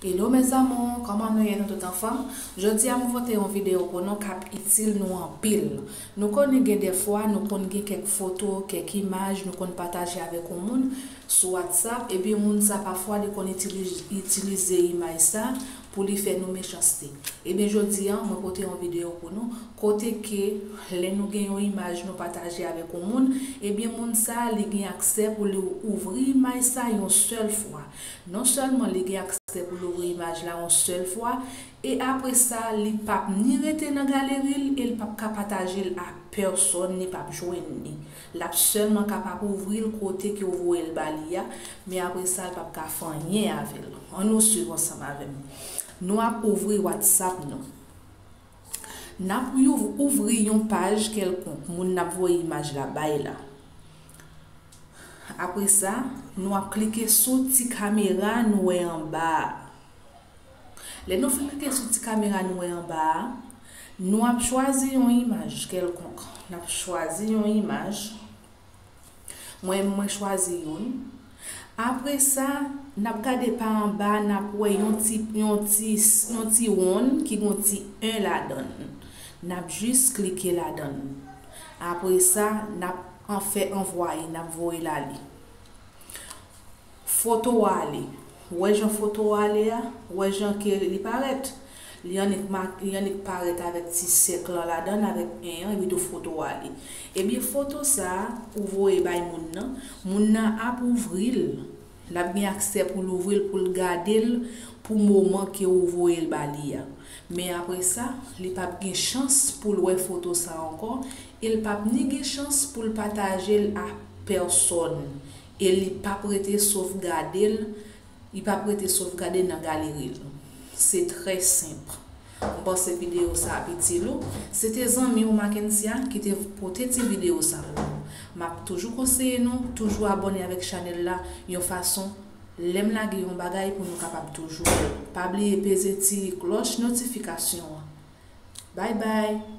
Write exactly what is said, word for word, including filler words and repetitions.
Hello mes amours, kòman nou ye nou tout anfòm? Jodi a m pote yon videyo pou nou k ap itil nou anpil. Nou konnen gen dèfwa nou konn gen kèk foto, kèk imaj nou konn pataje avèk yon moun sou WhatsApp, ebyen moun sa pafwa li konn itilize, itilize imaj sa pou li fè nou mechanste. Ebyen jodi a mwen pote yon videyo pou nou kote ke lè nou gen yon imaj nou pataje avèk yon moun, ebyen moun sa li gen aksè pou li ouvri imaj sa yon sèl fwa. Non sèlman li gen aksè pou l ouvri imaj la yon sèl fwa, e apre sa, li p ap ni rete nan galeri l e li p ap ka pataje l a pèsòn, li p ap jwenn li. L ap sèlman kapab ouvri l kote ke w voye l ba li a, men apre sa, l p ap ka fè anyen avè l. Ann nou swiv ansanm avè m. Nou ap ouvri WhatsApp nou. N ap ouvri yon paj kèlkonk moun n ap voye imaj la bay la. Apre sa, nou ap klike sou ti kamera nou wè anba a. Lè nou fin klike sou ti kamera nou wè anba a, nou ap chwazi yon imaj kèlkonk. N ap chwazi yon imaj. Mwen, mwen chwazi youn. Apre sa, n ap gade pa anba, n ap wè yon ti, yon ti, yon ti wonn ki gen yon ti en ladan l. N ap jis klike ladan l. Apre sa, n ap an fè anvwaye, n ap voye l ale. Foto a ale. Ou wè jan foto a ale a? Ou wè jan ke li parèt? Li annik ma-, li annik parèt avèk ti sèk lan ladan l, avèk en an, epi tou foto a ale. Ebyen, foto sa a, ou voye bay moun nan, moun nan ap ouvri l. L ap gen aksè pou l ouvri l, pou l gade l, pou moman ke ou voye l ba li a. Men apre sa, li p ap gen chans pou l wè foto sa a ankò, e l p ap ni gen chans pou l pataje l a pèsòn, e li p ap rete sovgade l, li p ap rete sovgade nan galeri l. Se trè senp. Mwen panse videyo sa ap itil ou. Se te zanmi w Mackensia ki te pote ti videyo sa pou ou. M ap toujou konseye nou, toujou abòne avèk chanèl la, yon fason lè m lage yon bagay pou nou kapab toujou wè l. Pa bliye peze ti klòch notifikasyon an. Bye bye!